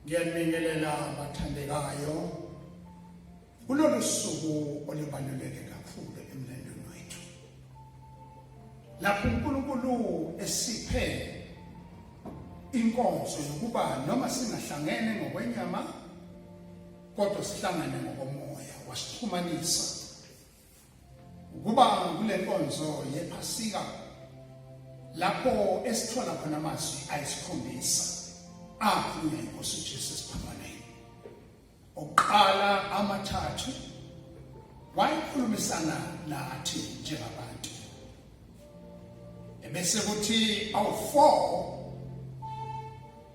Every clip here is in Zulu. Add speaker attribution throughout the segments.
Speaker 1: Ngiyanibingelela bathandekayo kulolu suku olubaluleke kakhulu emlandweni wethu, lapho uNkulunkulu esiphe inkonzo yokuba noma singahlangene ngokwenyama kodwa sihlangane ngokomoya, wasixhumanisa ukuba kule nkonzo yePhasika lapho esithola khona amazwi ayisikhombisa akhulunywa inkosi uJesu esiphambanweni. Oqala amathathu wayekhulumisana nathi njengabantu, ebese kuthi awu-4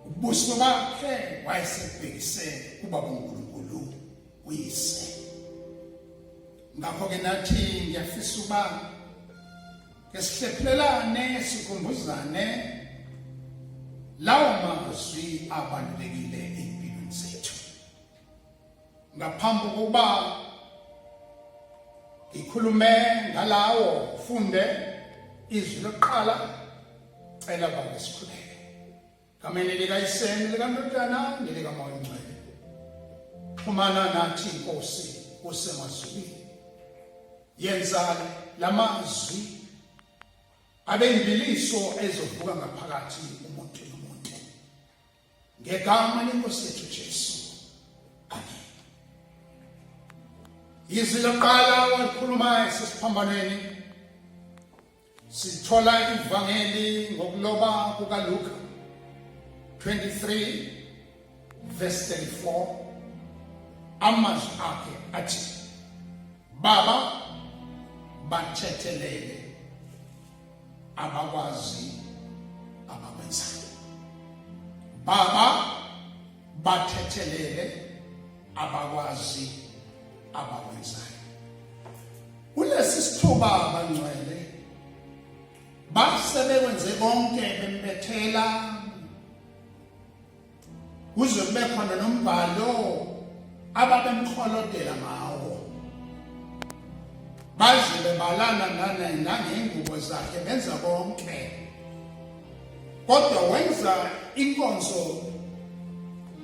Speaker 1: ubuso bakhe wayesebhekise kubaba uNkulunkulu uyise. Ngakho-ke nathi ngiyafisa ukuba ke sihlephulelane, sikhumbuzane lawo mazwi abalulekile empilweni zethu. Ngaphambi kokuba ngikhulume ngalawo, funde izwi lokuqala, cela baba sikhuleke. Gameni likaYise nelikaNdodana nelikaMoya oNgcwele. Xhumana nathi Nkosi usemazulwini. Yenza lamazwi abe imbiliso ezovuka ngaphakathi umuntu nomuntu. Ngegama lenkosi yethu Jesu. Amen. Izwi lokuqala walikhuluma esesiphambanweni. Sithola ivangeli ngokuloba kukaLuka 23 verse 34. Amazwi akhe athi, Baba, bathethelele, abakwazi abakwenzayo. Baba, bathethelele, abakwazi abakwenzayo. Kulesi sithuba bangcwele base bekwenze konke, bembethela kuze kube khona nombhalo ababemkholodela ngawo, baze bebalana nangengubo zakhe, benza konke, kodwa wenza inkonzo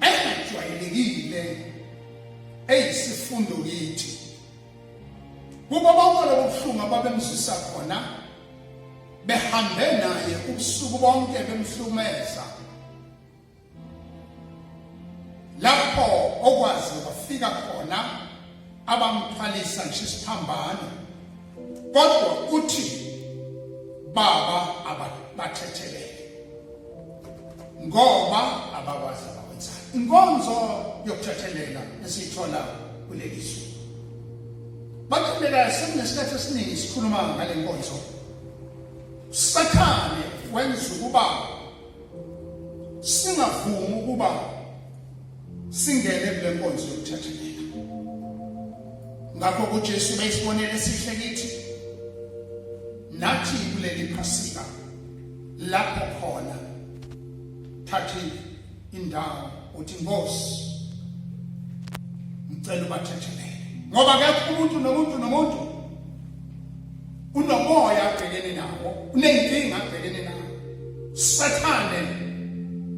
Speaker 1: engajwayelekile eyisifundo kithi. Kubo bonke lobuhlungu ababemzwisa khona, behambe naye ubusuku bonke bemhlumeza, lapho okwazi wafika khona abamthwalisa ngisho isiphambano, kodwa uthi Baba, abathethelele ngoba abakwazi abakwenzayo. Inkonzo yokuthethelela esiyithola kuleli zwe, bathandekayo, sekunesikhathi esiningi sikhuluma ngale nkonzo. Sathane wenza ukuba singavumi ukuba singene kule nkonzo yokuthethelela. Ngakho kuJesu beyisibonelo esihle kithi nathi kuleli Phasika, lapho khona thathi indawo uthi, Nkosi, ngicela ubathethelele, ngoba akekho umuntu nomuntu nomuntu unomoya abhekene nawo, uneyinkinga abhekene nawo. Sathane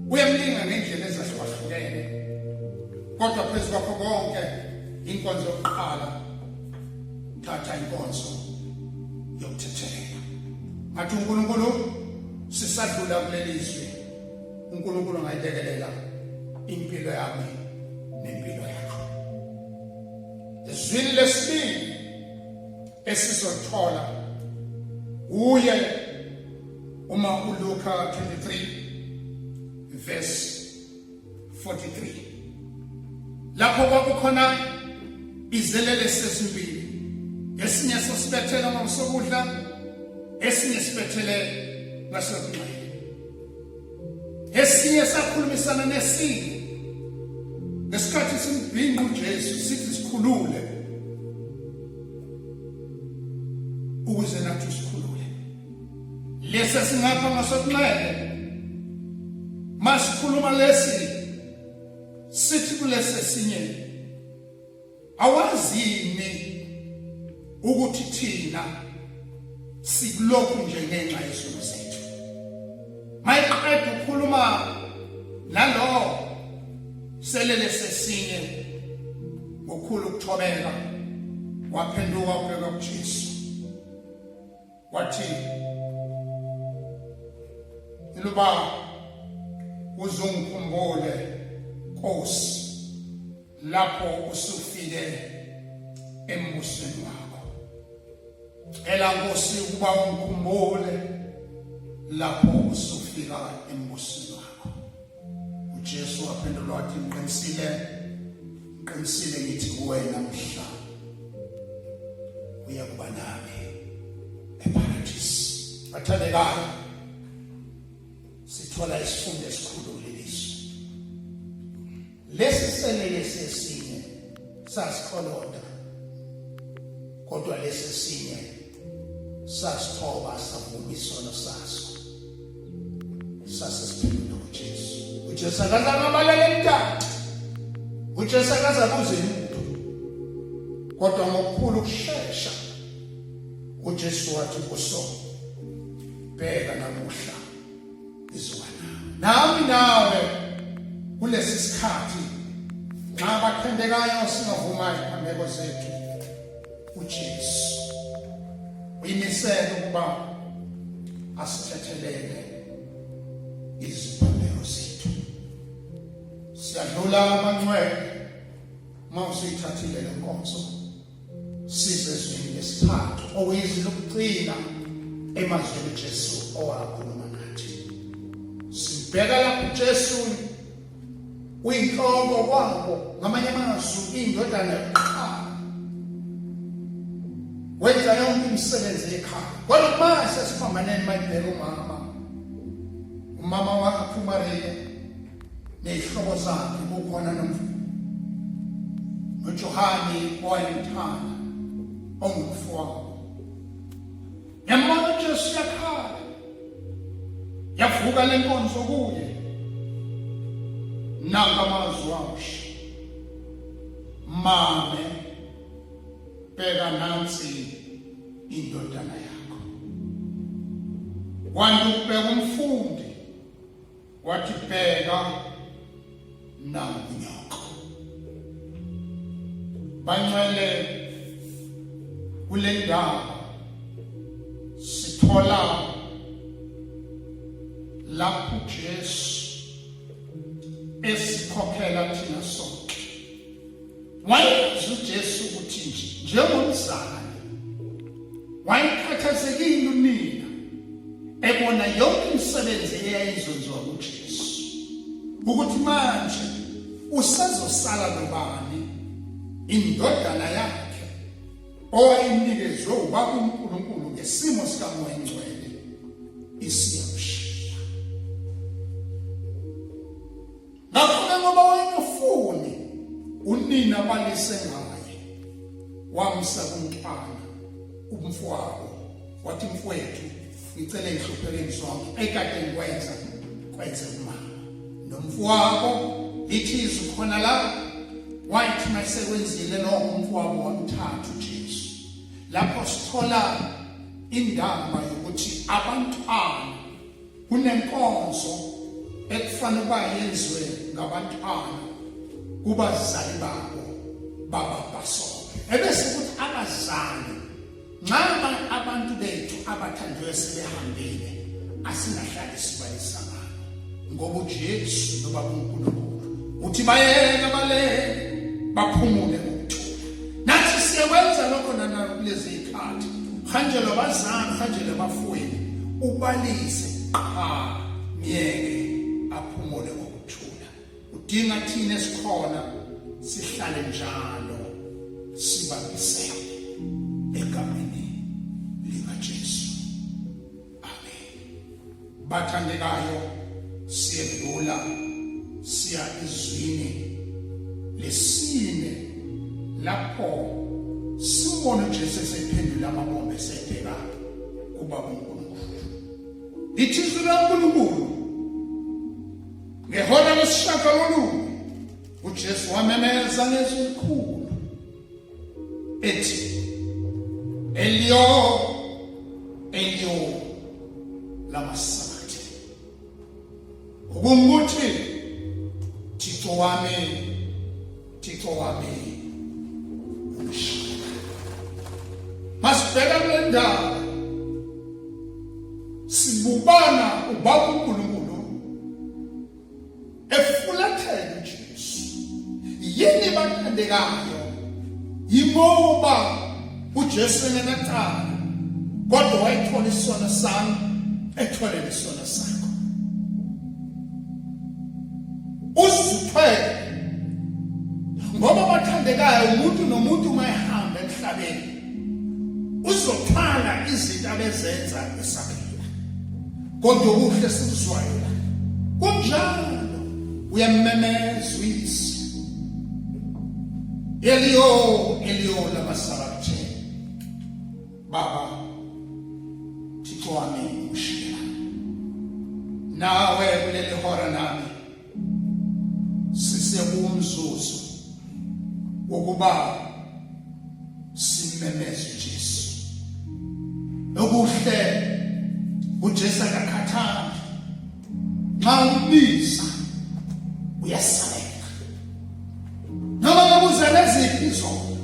Speaker 1: uyamlinga ngendlela ezahlukahlukene, kodwa phezu kwakho konke inkonzo yokuqala, thatha inkonzo yokuthethelela. Ngathi uNkulunkulu sisadlula kuleli zwi, uNkulunkulu angayilekelela impilo yami nempilo yakho. Ezwini lesibili esizothola uye uma uLuka 23 verse 43, lapho kwakukhona izelele sezimbili, esinye sasibethela ngosokudla, esinye sibethele ngasokunxele. Esinye sakhulumisana nesinye ngesikhathi simbhinqa uJesu, sithi, sikhulule ukuze nathi sikhulule. Lesi singapha ngasokunxele masikhuluma lesi, sithi kulesi esinye, awazini ukuthi thina sikulokhu nje ngenxa yezono zethu? Mayiqeda ukukhuluma nalo, Selele sesinye ngokhulu ukuthobeka waphenduka ubheka kuJesu wathi iluba uzungikhumbule Nkosi lapho usufike embusweni wakho. Cela Nkosi ukuba ungikhumbule lapho usufika embusweni wakho. uJesu waphendula wathi ngiqinisile ngiqinisile ngithi kuwe namhla uya kuba nami eparadisi. Bathandekayo, sithola isifundo esikhulu kuleli zwi. Lesi selele sesinye sasikholoda kodwa lesi sinye sasithoba savuma isono saso sasesiphendula kuJesu. uJesu akazange abalele mntana, uJesu akaze abuze lutho, kodwa ngokukhulu ukushesha uJesu wathi kuso, bheka namuhla izoba nami nawe kulesi sikhathi nxa abathembekayo singavuma iphambeko zethu. uJesu uyimisele ukuba asithethelele iziphambeko zethu. Siyadlula abancwele uma usuyithathile le nkonzo size ezweni lesithathu okuyizwi lokugcina emazwini uJesu owakhuluma nathi. Sibheka lapho uJesu uyinhloko kwabo, ngamanye amazwi indodana yokuqala wenza yonke imisebenzi ekhaya. Kodwa uma sesiphambaneni mayibheka umama, umama wakhe uMariya ney'hlobo zakhe kukhona noJohane owayemthanda ongumfowabo. Yambona uJesu yakhala, yavuka le nkonzo kuye. Nanka amazwi awusho, mame bheka nansi indodana yakho. Wanda ukubheka umfundi wathi bheka nangu nyoko. Bancwele kule ndawo sithola lapho uJesu esikhokhela thina sonke. Wayazi uJesu ukuthi nje njengomzali wayekhathazekile unina ebona yonke imisebenzi eyayizonziwa nguJesu ukuthi manje usezosala nobani indodana yakhe owayinikezwe ubaba uNkulunkulu ngesimo sikaMoya Ngcwele isiyamshiya. Ngakho-ke ngoba wayengafuni unina balise ngaye, wamsa kumntwana umfowabo, wathi mfowethu ngicela engihluphekeni zonke ekade ngikwenza kwenze kumama nomfowabo. Lithi izwi khona la, wathi masekwenzile lokho umfowabo wamthatha uJesu. Lapho sithola indaba yokuthi abantwana Kunenkonzo ekufanele ukuba yenziwe ngabantwana kubazali babo bababhasope. Ebese kuthi abazali nxa abantu bethu abathandiwe sebehambile asingahlali sibalisangana ngoba uJesu nobaba uNkulunkulu uthi bayeke balele baphumule ngokuthula. Nathi siyakwenza lokho nanakulezi zikhathi. Hanjelwa abazali, hanjelwa abafowenu, ubalise qha myeke aphumule ngokuthula. Udinga thina esikhona sihlale njalo sibambisene egameni likaJesu. Amen. Bathandekayo, siyedlula siya ezwini lesine lapho simbona uJesu esephendula amabombe esebheka kubaba uNkulunkulu. Lithi izwi likaNkulunkulu ngehora lesishagalolunye uJesu wamemeza ngezwi elikhulu ethi Elio Elio lama sabathani, okungukuthi Thixo Thixo wami, Thixo wami, ungishiya. Masibheka kule ndaba sibubana ubaba uNkulunkulu efulathele uJesu. Yini bathandekayo? Yingoba uJesu engenacala kodwa wayethola isono sami ethwele isono sakho. Uzithwele ngoba bathandekayo umuntu nomuntu uma ehamba emhlabeni uzothwala izinto abezenza esaphila. Kodwa okuhle sikuzwayo la kunjalo uyamemeza uyise Elio Elio lama sabachthani baba Thixo wami ushiya nawe kuleli hora nami sisekumzuzu wokuba simemeze uJesu okuhle uJesu akakhathali nxa umbiza uyasabela noma ngabe uzele ziphi izono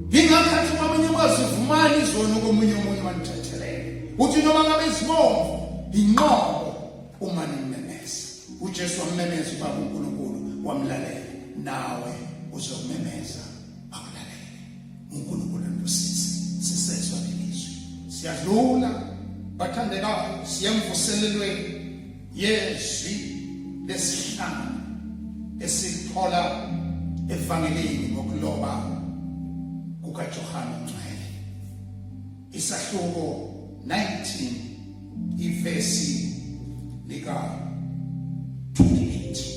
Speaker 1: ngingakhathi kwamanye amazwi vumani izono komunye omunye wanithethelele uthi noma ngabe izibomvu inqobo uma nimmemeza uJesu wammemeza ubaba uNkulunkulu wamlalela nawe uzokumemeza akulalele uNkulunkulu anibusise sisezwa lelizwi siyadlula bathandekayo siyemvuselelweni yezwi lesihlanu esilithola evangelini ngokuloba kukaJohane Ngcwele isahluko 19 ivesi lika 28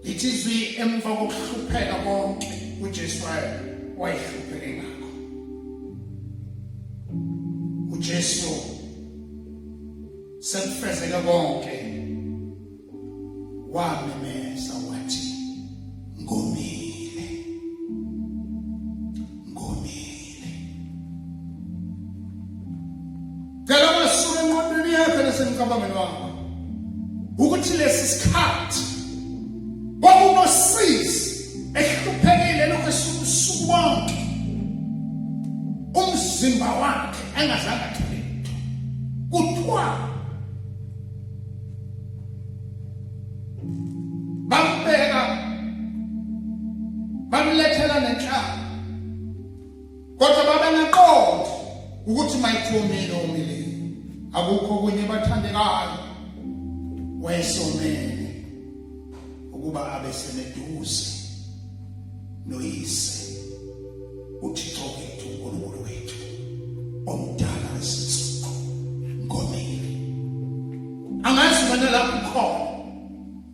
Speaker 1: lithi izwi emva kokuhlupheka konke uJesu wayehlupheke ngakho uJesu sekufezeke konke wamemeza wathi ngomile ngomile cela masuke enqondweni yakho nasemcabangweni wakho ukuthi lesi sikhathi kwakunosizi ehluphekile lokho esuku usuku wonke umzimba wakhe engazange athole lutho kuthiwa bambeka bamlethela nenhlaba kodwa babengaqondi ukuthi mayithomile omile akukho okunye bathandekayo wayesomele ukuba abe semeduze noyise uThixo wethu uNkulunkulu wethu omdala wezinsuku ngomile angazi wena lapho ukhona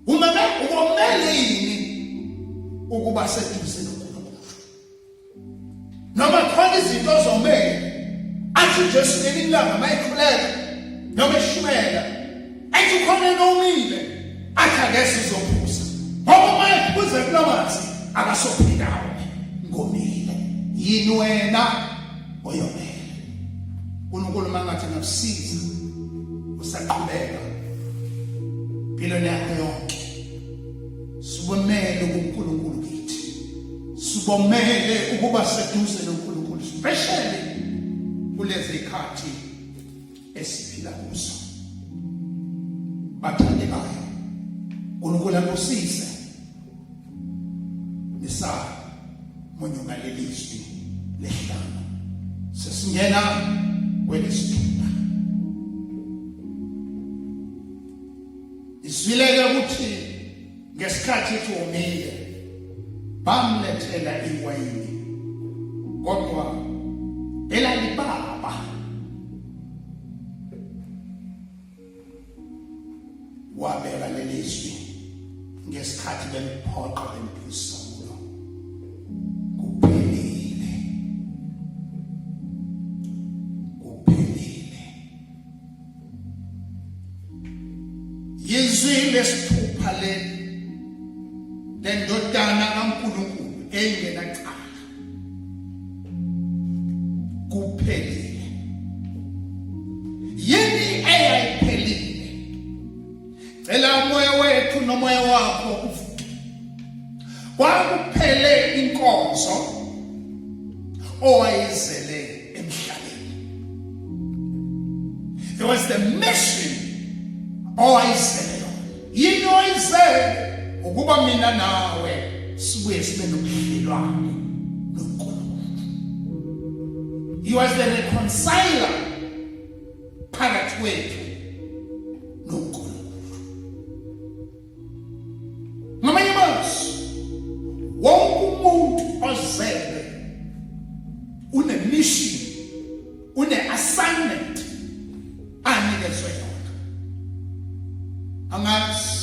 Speaker 1: umeme ukomele yini ukuba seduze noNkulunkulu noma khona izinto ozomele athi uJesu ngelinye ilanga mayekhuleka noma eshumela athi khona enomile athi akeze uzophuza ngoba uma ephuza kulamanzi akasophinda awe ngomile yini wena oyomele uNkulunkulu mangathi ngakusiza usaqhubeka impilo yakho yonke sibonele kuNkulunkulu kithi sibomele ukuba seduze noNkulunkulu especially kulezi khathi esiphila kuzo bathandekayo uNkulunkulu anibusise nisa munyunga lelizwi lehlanu sesingena kwelesithupha izwileke ukuthi ngesikhathi ethi womile bamlethela iwayini kodwa elalibaba wabeka lelizwi ngesikhathi bemphoqa bemphisa kulo kuphelile kuphelile Yizwi lesithupha leli lendodana kaNkulunkulu engenacala kuphelile. Yini eyayiphelile? Cela umoya umoya wethu nomoya wakho uvuke. Kwakuphele inkonzo owayezele emhlabeni. There was the mission owayezele yona. Yini owayezele? Ukuba mina nawe sibuye sibe nobudlelwane noNkulunkulu. He was the reconciler phakathi kwethu noNkulunkulu. Ngamanye amazwi, wonke umuntu ozelwe une-mission, une-assignment anikezwe yona. Angazi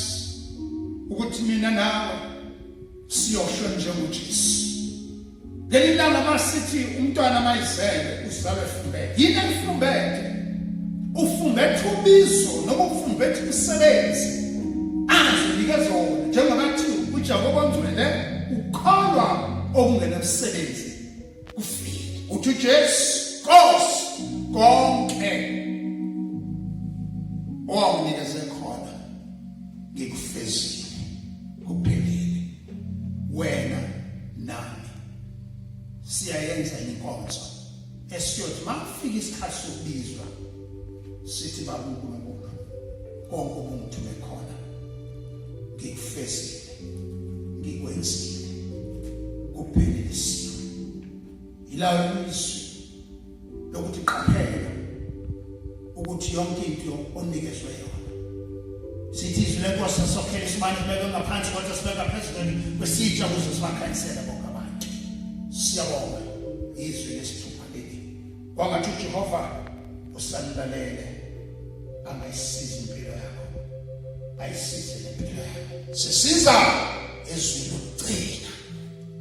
Speaker 1: ukuthi mina nawe siyosho njengoJesu. Leli langa masithi umntwana mayizele uzalwe efumbethe. Yini efumbethe? Ufumbethe ubizo noma ufumbethe umsebenzi azinikeza wona njengoba kuthiwa uJakobe ongcwele ukholwa okungenamsebenzi kufile. Uthi uJesu Nkosi konke owawunikeze khona ngikufezile kuphelile. Wena nami siyayenza inkonzo esiyothi makufika isikhathi sokubizwa sithi baba uNkulunkulu konke obungithume khona ngikufezile ngikwenzile kuphelelisiwe. Yilawo izwi lokuthi qaphela ukuthi yonke into onikezwe yona. Sithi izwi lenkosi asokhele isibani kubekwe ngaphansi kodwa sibeka phezulu kwesitsha ukuze sibakhanyisele bonke abantu. Siyabonga izwi lesithupha leli. Kwangathi uJehova usanilalele angayisiza impilo yakho, ayisize nempilo yakho. Sisiza ezwini lokugcina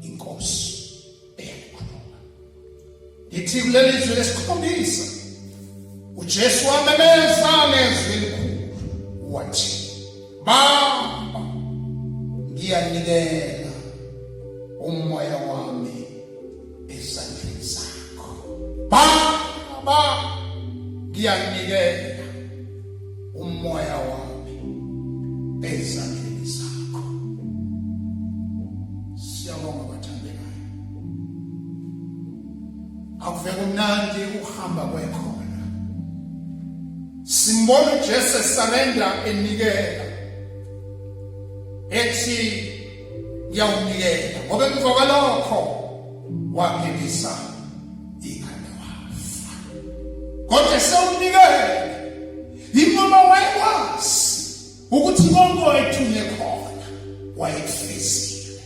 Speaker 1: inkosi eyakhuluma. Ngithi kuleli zwi lesikhombisa uJesu wamemeza ngezwi elikhulu wathi, Baba, ngiyanikela umoya wami ezandleni zakho. Baba, ngiyanikela umoya wami ezandleni zakho. Siyabonga bathandekayo. Akuve kumnandi ukuhamba kwekhona. Simbona uJesu esarenda enikela. Ethi ngiyawunikela ngoba emva kwalokho waphikisa ikhanda wafa. Kodwa sewunikele yingoba wayekwazi ukuthi konke wayethunywe khona wayekufezile.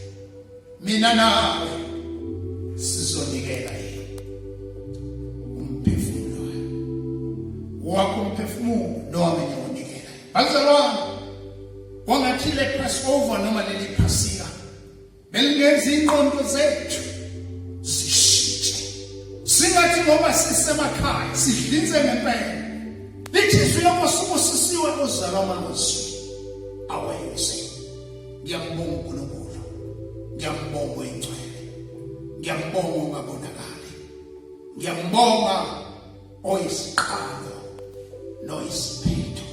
Speaker 1: Mina nawe sizonikela yini umphefumulo wakho, umphefumulo nowami ngiyawunikela. Bazalwane, kwangathi le Passover noma leli Phasika belingenza ingqondo zethu zishintshe, singathi ngoba sisemakhaya sidlinze ngempela. Lithi izwi lenkosi, ubusisiwe ozalwa amazwi awenze. Ngiyambonga uNkulunkulu, ngiyambonga oyingcwele, ngiyambonga ongabonakali, ngiyambonga oyisiqalo noyisiphetho.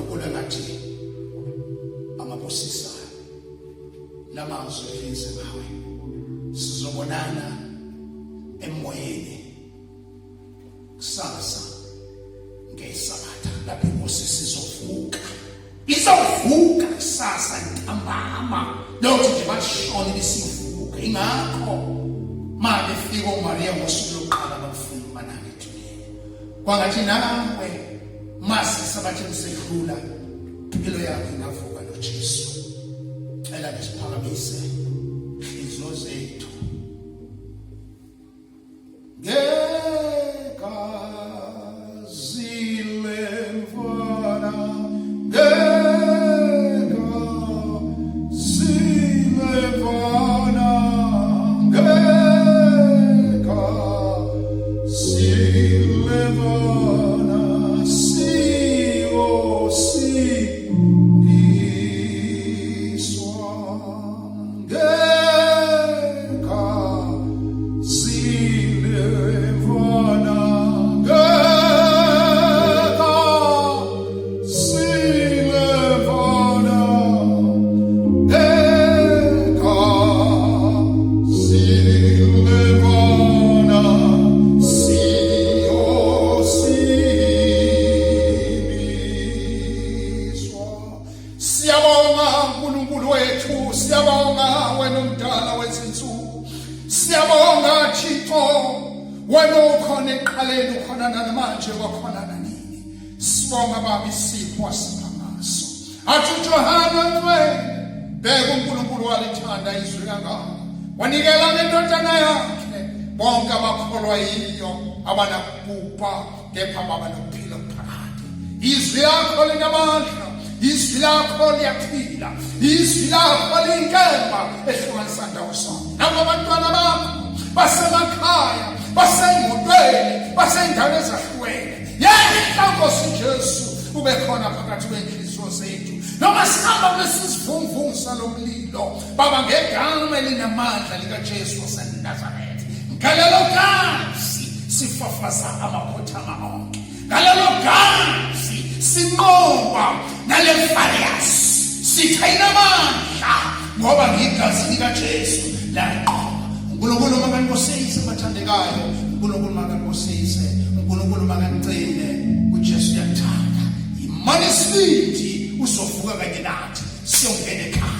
Speaker 1: uNkulunkulu engathi angabusisa lamazwi elinze ngawe. Sizobonana emoyeni kusasa ngesabatha lapho inkosi sizovuka, izovuka kusasa ntambama lokuthi nje bashone bisivuka. Ingakho ma befika uMaria ngosuku lokuqala bamfuna umananga ethuneni. Kwangathi nawe mase sabatheni sedlula impilo yakho ingavuka noJesu. Cela nesiphakamise inhliziyo zethu ngegazi lemvana, ngegazi lemvana, ngegazi lemvana, siyosindiswa ngegazi. wethu, siyabonga wena omdala wezinsuku. Siyabonga Thixo, wena ukhona ekuqaleni, ukhona namanje, wakhona nanini. Sibonga Baba isipho asipha ngaso. Athi uJohane oNgcwele, bheka uNkulunkulu walithanda izwi kangaka, wanikela ngendodana yakhe, bonke abakholwa yiyo abanakubhubha kepha baba nokuphila okuphakade. Izwi lakho linamandla, izwi lakho liyaphila, izwi lakho liyinkemba ehlukanisa ndawo zonke. Nabo abantwana bakho basemakhaya, basey'motweni, basey'ndaweni ezahlukene, yehla Nkosi Jesu ube khona phakathi kwey'nhliziyo zethu noma sihamba kulesi sivunguvungu salomlilo Baba, ngegama elinamandla likaJesu waseNazaretha, ngalelo gazi sifafaza amakhothama onke, ngalelo gazi sinqoba nale virus, sithi ayinamandla ngoba ngegazi likaJesu lanqoba. uNkulunkulu makanibusise bathandekayo, uNkulunkulu makanibusise, uNkulunkulu makanicine. uJesu uyakuthanda, imani isibindi, uzovuka kanye nathi siyongena ekhaya.